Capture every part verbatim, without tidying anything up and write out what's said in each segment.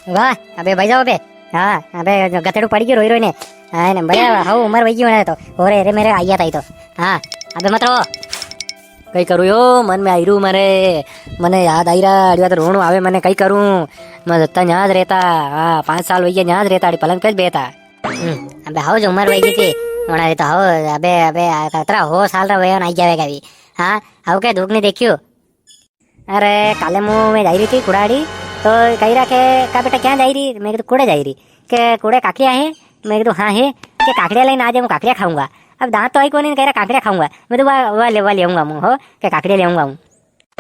वाह, अबे भाई जाओ अबे। हाँ, अबे जो गतेड़ू पड़ी गयो रोई रोई ने। हाँ, ने बढ़िया, हाउ उम्र वही होना है तो। और अरे मेरे आइया ताई तो। हाँ, अबे मत रो। कई करूँ यो, मन में आई रू मारे। मने याद आई रा, अड़ी बात रोणू आवे मने, कई करूँ। मैं जत्ता न्याज रहता। हाँ, पाँच साल वही न्याज रहता, अड़ी पलंग पे ज बेता। हम्म, अबे हाउ जो उम्र वही थी। होना रे तो हाउ, अबे, अबे, आ, अतरा हो साल रा वयो ना आई जावेगा भी। हाँ, हाउ के दुख नहीं देखियो। अरे, काले मु मैं जाई री थी कुड़ाड़ी, तो कही रहा के, "का बेटा, क्या जाई री?" मैं कह, "कुड़े जाई री।" के, "कुड़े काकड़िया है?" मैं कह, "हाँ है।" के, "काकड़िया लेने आ जा, मैं काकड़िया खाऊंगा।" अब दांत तो आई कोनी, कह रहा, "काकड़िया खाऊंगा।" मैं तो, "वाह, वाह, ले, वाह, ले आऊंगा मु, हो, के काकड़िया ले आऊंगा मु।"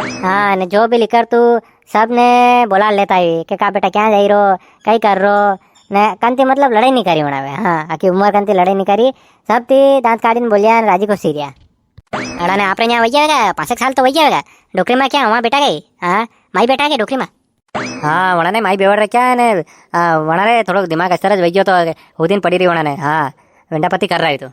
हाँ, ने जो भी लिकर तू, सब ने बोला लेता ही, के, "का बेटा, क्या जाई रो, कई कर रो?" ने कंती मतलब लड़ाई नहीं करी बनावे। हाँ, आखी उम्र कंती लड़ाई नहीं करी, सब ती दांत काढ़ी ने बोलिया, ने राजी खुशी रिया। अड़ा ने आपरे न्या वही जावेगा, पाँच एक साल तो वही जावेगा। डोकरी में क्या वहाँ बेटा गई? हाँ, माई बेटा के डोकरी में। हाँ, वणा ने माई बेवड़ रख्या है ने, आ, वणा रे थोड़ो दिमाग असर ज वही गयो तो हुदिन पड़ी रही वणा ने। हाँ, वेंडापति कर रहा है तो।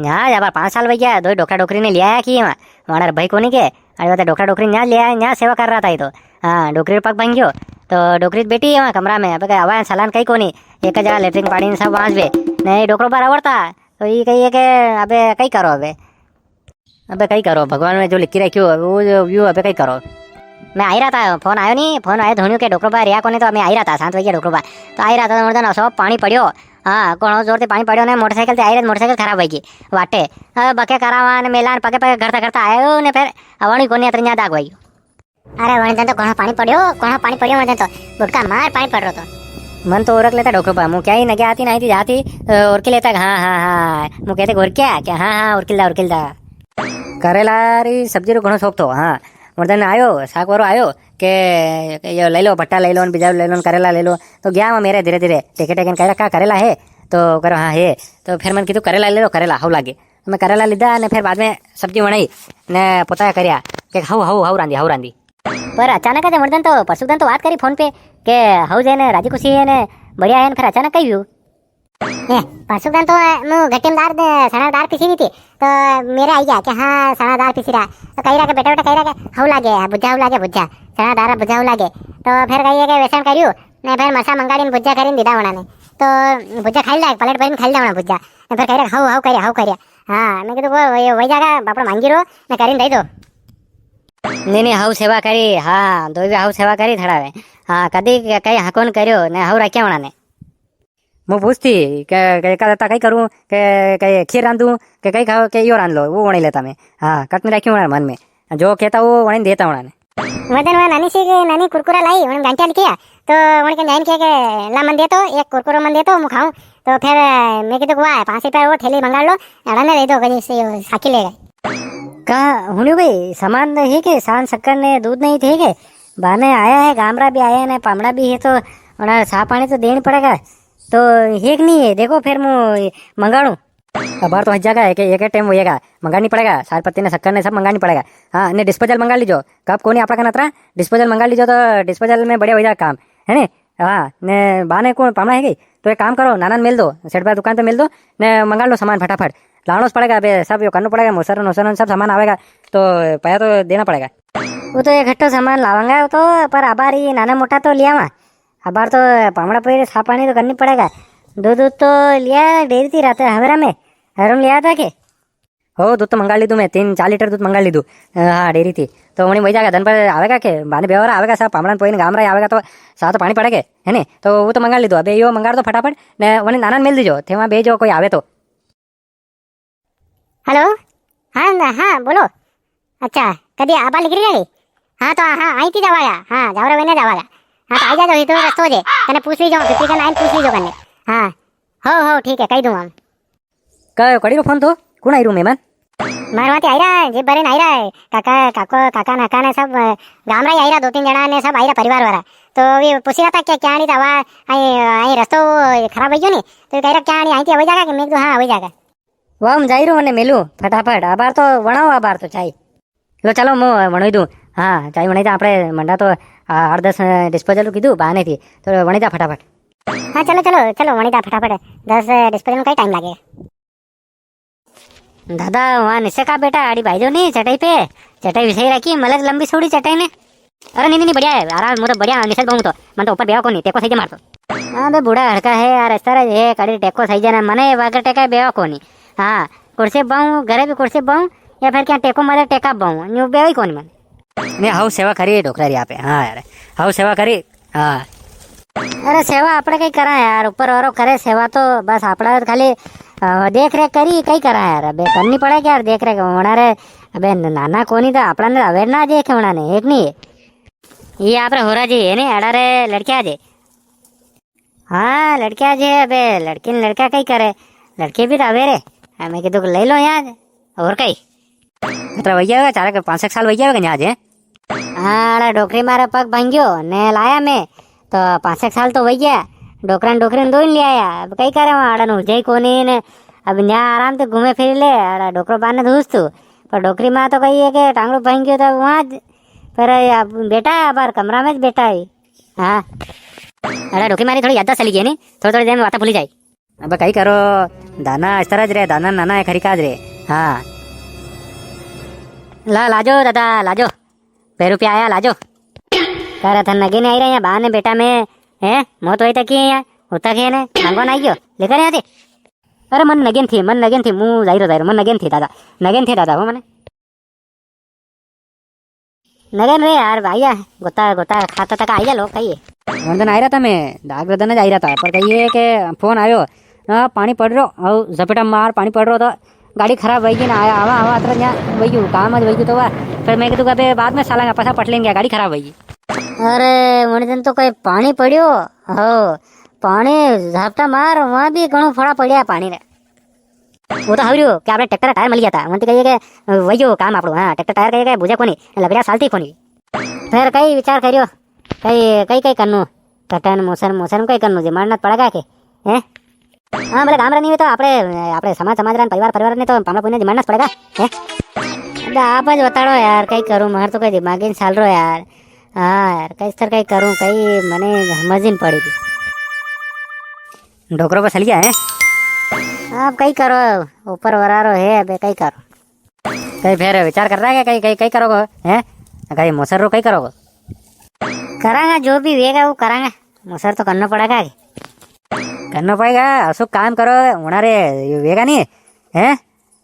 हाँ, जब पाँच साल वही गया, दो डोकरा डोकरी ने लिया है कि वहाँ, वणा रे भाई कोनी के, अरे वो तो डोकरा डोकरी न्या लिया है, न्या सेवा कर रहा था ये तो। हाँ, डोकरी रो पग भांग गयो, तो डोकरी बेटी है वहाँ कमरा में, अब आवा सलान कई कोनी, एक जगह लेटरिन पानी सब वहाँ पे, नहीं डोकरो बार आवड़ता, तो ये कही है कि अबे कई करो अबे। अबे कई करो, भगवान में जो लिखी रखियो, वो जो व्यू अबे कई करो। मैं आई रहा था, फोन आयो नहीं, फोन आयो धोनियो के डोकरो बा रिया कोनी तो मैं आई रहा था, शांत वही डोकरो बा। तो आई रहा था, तो मर्दन असो पानी पड़ियो। हाँ, घणो जोर से पानी पड़ियो ने, मोटरसाइकिल ते आई रहा, मोटरसाइकिल खराब होगी वाटे। अबे बके करावा ने मेला ने पगे पगे घर तक करता आयो ने, फिर अवाणी कोनी अतरे न्या दाग वही। अरे, वण दिन तो घणो पानी पड़ियो, घणो पानी पड़ियो वण दिन तो। बुटका मार पानी पड़ रहो तो। मन तो ओरख लेता डोकरो बा, मु क्या ही नगे आती ना आई थी जाती, अ, ओरखी लेता, हाँ, हाँ, हाँ। मु कहते, "ओरख्या?" क्या, "हाँ, हाँ, ओरखी दा, ओरखी दा।" करेला री सब्जी रो घणो शौक थो, हाँ। वण दिन आयो, साग वारो आयो, के, "यो ले लो, भट्टा ले लो, ने बीजा ले लो, ने करेला ले लो।" तो गया मैं मेरे धीरे धीरे, टेके टेके ने कह रहा, "का करेला है?" तो करो, "हाँ, है।" तो फिर मन कीधु, "करेला ले लो, करेला, हाउ लागे।" मैं करेला लीधा ने फिर बाद में सब्जी बनाई ने पोता करिया के हाउ, हाउ, हाउ रांदी, हाउ रांदी। पर अचानक ज मर्दन तो, परसुक दन तो बात करी फोन पे के हाउ जे ने राजी खुशी है ने बढ़िया है ने, फिर अचानक कई व्यू? ए, परसुक दन तो मु घट्टी में दार, सणा दार पिसी हुई थी, तो मेरे आई गया कि हाँ, सणा दार पिसी रहा। तो कही रहा कि बेटा, बेटा कही रहा कि हाउ लागे, भुज्जा हाउ लागे, भुज्जा, सणा दार भुज्जा हाउ लागे। तो फिर कही है कि वैसन करियो, ने फिर मरसा मंगाड़ी ने भुज्जा करीने दीधा वणा ने। तो भुज्जा खाई ला, प्लेट भरीने खाई ला वणा भुज्जा। ने फिर कही रहा, "हाउ, हाउ करिया, हाउ करिया।" हाँ, मैं कीधु, "वो, वो, वही जागा, बापड़ा मांगी रो, ने करीने दई दो।" नी, नी, हाउ सेवा करी, हाँ, दोई भी हाउ सेवा करी थड़ा वे। हाँ, कदी क-, कई हकोन करियो, ने हाउ राख्या वणा ने। मु पूछती, के, के, का देता कई करूँ, के, के खीर रांधूँ, के कई खाओ, के यो रांध लो, वो वणी लेता मैं। हाँ, कट नहीं राख्यो वणा मन में। जो कहता वो वणी देता वणा ने। मदन वहाँ नानी से के नानी कुरकुरा लाई, उन्हें गांठिया लिखिया, तो उनके जाइन के, के ला मन दे तो, एक कुरकुरो मन दे तो, मु खाऊं। तो फिर, अ, मैं कीधु, "वाह, पाँच रुपया वो थैली मंगा लो, अड़ा ने दे दो, कहीं से साकी ले गए।" का हुण्यो भाई, सामान है के, सान शक्कर ने दूध नहीं थे के? बाने आया है, गामरा भी आया है ने, पामड़ा भी है, तो उन्हें सा पानी तो देनी पड़ेगा। तो है कि नहीं है? देखो फिर मु मंगाड़ू। अबार तो हज जागा है कि एक टाइम होएगा, मंगानी पड़ेगा, सार पत्ती ने शक्कर ने सब मंगानी पड़ेगा। हाँ, ने डिस्पोजल मंगा लीजो, कप कोनी आपड़ा कन अतरा, डिस्पोजल मंगा लीजो तो डिस्पोजल में बढ़िया हो जाएगा काम, है ने? हाँ, ने बाने को पामणा है गई, तो एक काम करो, नाना ने मेल दो, सेठ भाई दुकान पे मेल दो, ने मंगा लो सामान फटाफट। लाणो स पड़ेगा अबे, सब यो करनो पड़ेगा, मोसर नोसर सब सामान आवेगा, तो पैसा तो देना पड़ेगा। वो तो एक घट्टो सामान लावांगा वो तो, पर अबार ये नाना मोटा तो लियावा। अबार तो पामणा पे सा पानी तो करनी पड़ेगा। दूध दूध तो लिया डेयरी थी रात हवेरा में, हवेरा में लिया था के? हो, दूध तो मंगा लीधु मैं, तीन चार लीटर दूध मंगा लीधु। अ, हाँ, डेयरी थी। तो वणी वही जागा, दन पर आवेगा के? बाने बेवारा आवेगा, सब पामणा ने पोई ने गामरा ही आवेगा, तो सा तो पानी पड़ेगा, है ने? तो वो तो मंगा लीधु। अबे यो मंगाड़ दो फटाफट, ने वणी नाना ने मेल दीजो, थे वहाँ भेजो कोई आवे तो। हेलो, हाँ, न-, हाँ, बोलो। अच्छा, कदी आबा लिख रही है? हाँ, तो हाँ, आई थी जावागा। हाँ, जावरा वेने जावागा। हाँ, तो आई जाजो, इतो रस्तो जे। कने पूछ लीजो, पिपरी कने आइन पूछ लीजो कने। हाँ, हो, हो, ठीक है, कही दूँ हम। का कड़ी रो फोन तो? कुण आई रू मेहमान? मारवाती आई रहा है, जीप भरीने आई रहा है। काका, काको, काका, नाका ने सब, अ, गामरा ही आई रहा, दो तीन जना ने सब आई रहा परिवार वाला। तो वी पूछी रहा था कि क्या आनी था, वा, आई, आई रस्तो खराब हो गयो नी, तो कही रहा क्या आनी आई थी, वही जागा कि? मैं तो हाँ, वही जागा। वाह, हम जाई रो ने मेलू फटाफट, अबार तो वणाओ, अबार तो चाय। लो चलो, मु वणोई दूँ। हाँ, चाय वणोई दूँ, आपणे मंडा तो, आ, आठ दस, अ, डिस्पोजल कीधु, बाने थी, तो वणोई दा फटाफट। हाँ, चलो, चलो, चलो, वणोई दा फटाफट। दस, अ, डिस्पोजल में कई टाइम लागे? दादा, वहाँ निसे का बेटा, आड़ी भाई जो नी, चटाई पे, चटाई बिछाई राखी, मलक लंबी सोड़ी चटाई ने। अरे नी, नी, नी, बढ़िया है, आराम, मतलब बढ़िया, निशा ज बऊँ तो, मने तो ऊपर बेवा कोनी, टेको सइजे मारे तो। हाँ बे, बूढ़ा हड़का है यार, इस तरह ये कड़ी टेको सइजे ना, मने बगैर टेका बेवा कोनी। हाँ, कुर्सी बऊँ, घरे भी कुर्सी बऊँ, या फिर क्या टेको मारे टेका बऊँ, न्यू बेवा ही कोनी मने। नी, हाउ सेवा करी डोकरा री आपे, हाँ यार, हाउ सेवा करी, हाँ। अरे सेवा आपड़े कई करा यार, ऊपर वारो करे सेवा तो, बस आपड़ा तो खाली, अ, देख रेख करी, कई करा यार, अबे करनी पड़े क्या यार, देख रेख होना रे, अबे न-, नाना कोनी तो आपड़ा ने अवेर ना देखे होना ने, एक नी। ये आपरे होरा जी है ने, अड़ा रे लड़किया जे। हाँ, लड़किया जे, अबे लड़की ने लड़का कई करे, लड़की भी तो अवेर है। हाँ, मैं कीधु के ले लो यार, और कई। कतरा वई गया होगा, चार के पाँच एक साल वई गया होगा न्या जे। हाँ, अड़ा डोकरी मारे पग भांग्यो ने लाया मैं, तो पाँच एक साल तो वई गया। डोकरा ने डोकरी ने दो ही ले आया। अब कई करे वहाँ, अड़ा ने हुजे ही कोनी ने। अब न्या आराम से घूमे फिर ले, अड़ा डोकरो बाने धूस तू। पर डोकरी माँ तो कही है कि टांगड़ो भांग्यो तो वहाँ ज-, पर अब बेटा है, अबार कमरा में ज बेटा है। हाँ। अड़ा डोकरी मारी थोड़ी याददाश्त चली गई नी, थोड़ी थोड़ी देर में बातें भूली जाए। अबे कई करो, दाना इस तरह ज रे, दाना नाना है खरीका ज रे। हाँ। ला, लाजो दादा, लाजो। पे रुपया आया, लाजो। करे थन नगे नी आई रहा यहाँ, बा ने बेटा में, हैं? मौत वही तक ही है यहाँ, होता के ने, मांगवा ना आइयो, लेकर यहाँ थे। अरे मन नगेन थी, मन नगेन थी, मु जाहिरो, जाहिरो, मन नगेन थी दादा, नगेन थी दादा, वो मने। नगेन रे यार, भैया, गोता, गोता खाता तक आई जा लोग कहिए। वण दन आई रहा था मैं, डाक रदन ज आई रहा था, पर कहिए के फोन आयो, "हाँ, पानी पड़ रहो," और झपेटा मार पानी पड़ रहो तो गाड़ी खराब होगी ना, आया, आवा, आवा, अतरा न्या वही काम है, वही तो हुआ। फिर मैं कह दूँ, "अबे बाद में साला पासा पट लेंगे, गाड़ी खराब होगी।" अरे, वण दन तो कोई पानी पड़ियो, हो, पानी झापटा मार, वहाँ भी घणो फड़ा पड़िया पानी रे। वो तो हवरियो कि आपने ट्रैक्टर टायर मिल गया था, वंती कहिए के वही काम आपड़ो, हाँ, ट्रैक्टर टायर कहिए के बुझे कोनी, लकड़िया सालती कोनी। फिर कई विचार करियो, कई, कई, कई करनू, कटन, मोसर, मोसर में कई करनू, जिमाड़ना पड़ेगा के, हैं? हाँ, बोले गाम रे नी हुए तो आपड़े, आपड़े समाज, समाज रे, परिवार, परिवार ने तो पामणा पुण्य जिमाड़ना पड़ेगा, हैं? अबे आप ज बताड़ो यार, कई करूँ, मार तो कोई दिमाग ही नी चाल रो यार। हाँ यार, कई स्तर कई करूँ, कई मने समझ ही नी पड़ी थी। डोकरो बस हलिया है। आप कई करो, ऊपर वरारो है, अबे कई करो। कई फेर विचार कर रहा है, कई, कई, कई करोगो, हैं? कई मोसर रो कई करोगो? करांगा, जो भी वेगा वो करांगा। मोसर तो करना पड़ेगा। करना पड़ेगा, असो काम करो, उणारे वेगा नी, हैं?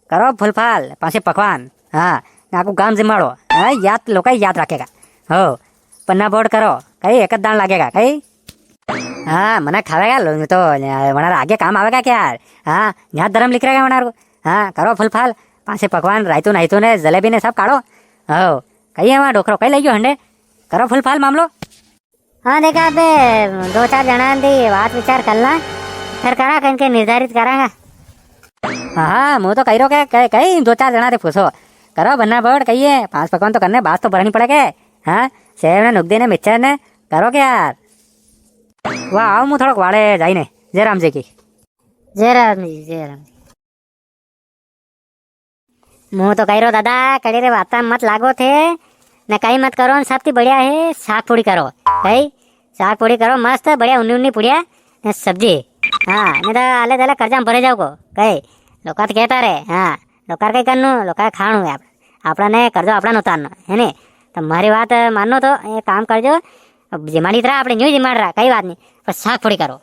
करो फुलफाल, पासे पकवान, हाँ, ने आखो गाम जिमाड़ो, हाँ, याद, लोका याद रखेगा। हो, पन्ना बोर्ड करो, कई एक दान लागेगा, कई? हाँ, मना खावेगा लोग तो, वणार आगे काम आवेगा क्या यार? हाँ, यहाँ धर्म लिख रहेगा वणार को। हाँ, करो फुलफाल, पासे पकवान, रायतू नायतू ने, जलेबी ने सब काढ़ो। हो, कई है वहाँ डोकरो, कई लई गयो हंडे? करो फुलफाल मामलो। हाँ, देखा अबे, दो चार जना दी बात विचार कर ला, फिर करा कहीं के निर्धारित करांगा। हाँ, हाँ, मु तो कही रो के, के, कई दो चार जना रे पूछो। करो बन्ना बोर्ड, कई है, पास पकवान तो करने, बास तो भरनी पड़ेगा। हाँ, सेव ने नुकदी ने मिक्सचर ने, करो के यार। वाह, आओ मु थोड़ोक वाड़े जाई ने। जय राम जी की। जय राम जी, जय राम जी। मु तो कही रो दादा, कड़ी रे वाता मत लागो थे, ने कई मत करो, ने सबती बढ़िया है, साग पूड़ी करो। कई? साग पूड़ी करो, मस्त, बढ़िया उन्नी उन्नी पुड़िया, ने सब्जी। हाँ, नी तो आले दाले कर्जा में भरे जाओगो। कई? लोका तो कहता रे, हाँ, लोका रे कई करनू, लोका रे खाणू है आप-, आपड़ा ने कर्जो आपड़ा ने उतारनो, है नी? तो मारी बात मानो तो, एक काम करजो, अब जिमाड़ी तरह आपड़े न्यू जिमाड़ रहा, कई बात नी, पर साग पूड़ी करो।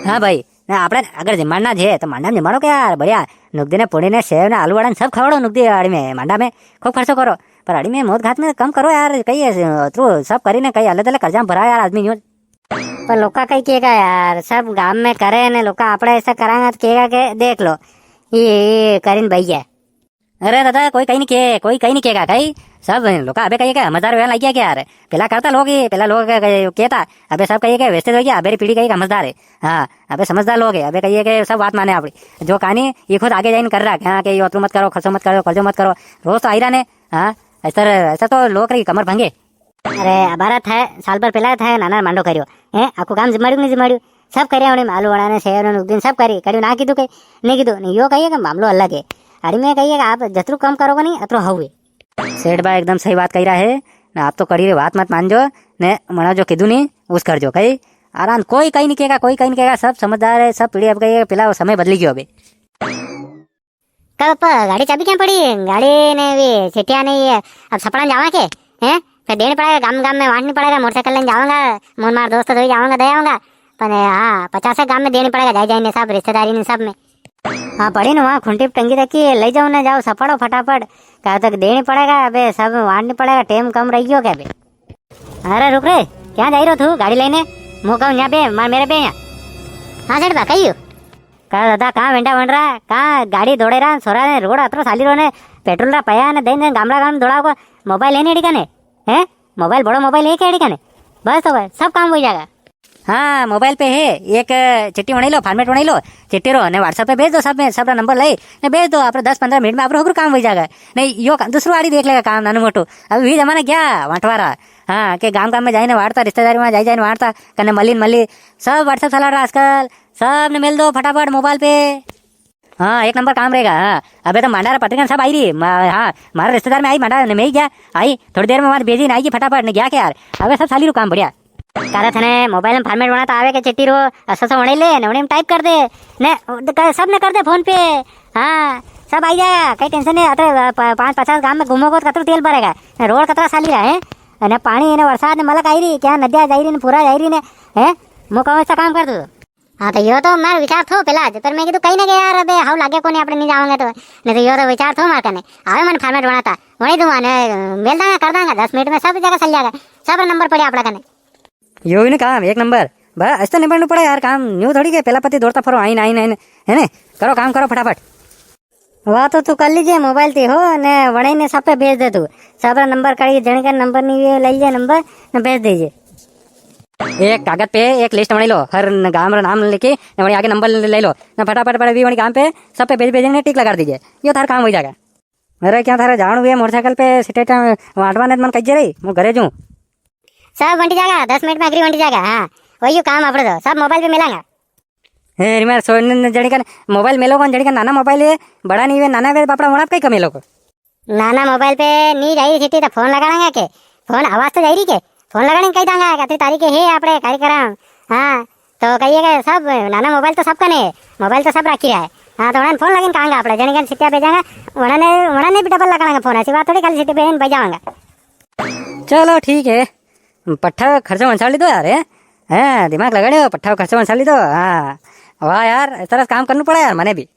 हाँ भाई, ना आपड़े अगर जिमाड़ना जे तो मांडा में जिमाड़ो के यार, बढ़िया नुकदी ने पूड़ी ने सेव ने आलू वड़ा ने सब खवाड़ो नुकदी आड़ी में, मांडा में खूब खर्चो करो, पर आड़ी में मौत घात में कम करो यार, कई है, अतरू सब करी ने कई अलग अलग कर्जा में भरा यार आदमी न्यू। पर लोका कई केगा यार, सब गाम में करे ने लोका आपड़े ऐसा करांगा तो केगा के देख लो, ये, ये करीन भैया। अरे दादा, कोई कई नी के, कोई कई नी केगा कई। सब लोग अबे कई के समझदार वेवा लाग गया के यार। पेला करता लोग ही, पेला लोग के, के, केता, अबे सब कई के वेस्ते हो गया, अबे री पीढ़ी कई के समझदार है। हाँ, अबे समझदार लोग है, अबे कई के सब बात माने आपड़ी। जो कानी, ये खुद आगे जाइन कर रहा, हाँ, के यो अतरू मत करो, खर्चो मत करो, खर्चो मत करो। रोज तो आई रहा ने, हाँ, ऐसा, ऐसा तो लोग री कमर भंगे। अरे, अबारा था, साल भर पेला था, नाना मांडो करियो। हैं, आखो काम जिमाड़्यो के नी जिमाड़्यो? सब करे, उन्हें आलू वड़ा ने, सेव ने, उदिन सब करे। कड़ी ना कीधु के, नी कीधु, नी, यो कहिए के मामलो अलग है। अड़ी में कहिए के आप जतरू कम करोगे नी, अतरू हवे। सेठ बा एकदम सही बात कही रहा है, ना आप तो कड़ी रे बात मत मानजो, ने मना जो कीधु नी, उस करजो, कही। आराम, कोई कई नी केगा, कोई कई नी केगा, सब समझदार है, सब पीढ़ी अब कही है, पेला वो समय बदली गयो अबे। कब प-, गाड़ी चाबी क्या पड़ी? गाड़ी ने भी सेठिया ने ये अब सपड़ा जावा के? हैं? फिर देनी पड़ेगा, गाम गाम में वांटनी पड़ेगा, मोटरसाइकिल लेने जावांगा, मूं ने मारा दोस्त दोई जावांगा, दे आवांगा। पर हाँ, पचास गाम में देनी पड़ेगा, जाई जाई ने सब रिश्तेदारी ने सब में। हाँ, पड़ी ने वां खूंटी पे टंगी रखी है, लई जाओ ने जाओ, सपाड़ो फटाफट। कब तक देनी पड़ेगा, अबे सब वांटनी पड़ेगा, टेम कम रई ग्यो के अबे। अरे रुक रे, क्यां जाई रो तू गाड़ी लेने? मूं कहूं न्यां बे, मार मेरे बे यां। हाँ सेठ बा, कहियो। का दादा, कां वेंडा वण रा, कां गाड़ी दौड़े रा, सोरा ने रोड अतरो साली रो ने, पेट्रोल रा पया ने दई ने गामड़ा गाम दौड़ाओ को, मोबाइल है नी अड़ी कने? हैं? मोबाइल, बड़ो मोबाइल है के अड़ी कने? बस तो बस, सब काम होई जागा। हाँ, मोबाइल पे है, एक चिट्ठी वणाई लो, फॉर्मेट वणाई लो चिट्ठी रो, ने WhatsApp पे भेज दो सब में, सब रा नंबर लई ने भेज दो, आपरो दस पन्द्रह मिनट में आपरो हगरो काम होई जागा। नी, यो काम, दूसरो आड़ी देख लेगा काम नानू मोटू। अबे वी जमाना ग्या वांटवा रा। हाँ, के गाम गाम में जाई ने वांटता, रिश्तेदारी में जाई जाई ने वांटता, कने मली ने मली, सब WhatsApp चला रा आजकल, सब ने मेल दो फटाफट मोबाइल पे। हाँ, एक नंबर काम रेगा। हाँ, अबे तो मांडा रा पत्रिका सब आई री। मा-, हाँ, मारा रिश्तेदार में आई मांडा ने, में ही ग्या। आई, थोड़ी देर में वां भेजी ने आई गी फटाफट ने ग्या के यार। अबे सब साली रो काम बढ़िया। का रे, थने मोबाइल में फॉर्मेट वणाता आवे के चिट्ठी रो? असो सो वणाई ले ने, वणी में टाइप कर दे ने, क-, सब ने कर दे फोन पे। हाँ, सब आई जाएगा, कई टेंशन नी। अतरे प-, पाँच पचास गाम में घूमोगा तो कतरो तेल बरेगा ने, रोड कतरा साली रा है ने, पाणी ने, बरसात ने, मलक आई री, क्यां नदिया जाई री ने, पूरा जाई री ने, हैं? मूं कहूं ऐसा काम कर तू। हाँ, तो यो तो मारो विचार थो पेला ज, पर में कीधु कई ने के यार, अबे हाउ लागे कोनी, आपणे नी जावांगा तो। नी तो यो तो विचार थो मार कने। आवे मने फॉर्मेट वणाता, वणाई दूंगा ने, मेल दांगा, कर दांगा, दस मिनट में सब जगा चल जागा। सब नंबर पड़े आपड़ा कने। यो ही ने काम, एक नंबर। बस, ऐसा निबड़ना पड़े यार काम, न्यू थोड़ी के पेला पति दौड़ता फरो, आइन, आइन, आइन, है ने? करो काम, करो फटाफट। वा तो तू कर लीजे मोबाइल ती हो ने, वणे ने सब पे भेज दे तू। सब रा नंबर काढ़ी, जणे का नंबर नी वे, लई लीजे नंबर ने भेज दीजे। एक कागज पे एक लिस्ट वणाई लो, हर न-, गाम रा नाम लिखी ने वणी आगे नंबर ले लो ने, फटाफट पड़े वी वणी गाम पे सब पे भेज भेज ने टिक लगा दीजे, यो थारो काम होई जागा। अरे क्यां थारे जाणू वे मोटरसाइकिल पे सिट्या वांटवा ने, मन कहिजे रे, मूं घरे जूं। सब वंटी जागा, दस मिनट में अगरी वंटी जागा। हाँ, वई काम आपड़ो तो, सब मोबाइल पे मेलांगा। ए, री मार सोन जणी कन मोबाइल मेलो कोनी, जणी कन नाना मोबाइल है, बड़ा नी वे, नाना वे बापड़ा वणा पे कई मेलो को। नाना मोबाइल पे नी जाई री सिट्टी तो फोन लगाड़ांगा के? फोन आवाज तो जाई री के? फोन लगाड़ी ने कही दांगा के अतरी तारीख है आपड़े कार्यक्रम। हाँ, तो कहिए के सब नाना मोबाइल तो सब कने है, मोबाइल तो सब राखी रा है। हाँ, तो वणा ने फोन लगाड़ी ने कहांगा आपड़े, जणी कन सिट्या भेजांगा, वणा ने, वणा ने भी डबल लगाड़ांगा फोन, ऐसी बात थोड़ी खाली सिट्टी भेज ने बजावांगा। चलो ठीक है, पट्ठा खर्चो वंसाड़ लीधो यार, हैं? हैं, दिमाग लगाड़ियो, पट्ठा खर्चो वंसाड़ लीधो, हाँ। वाह यार, इस तरह से काम करना पड़ा यार, मने भी।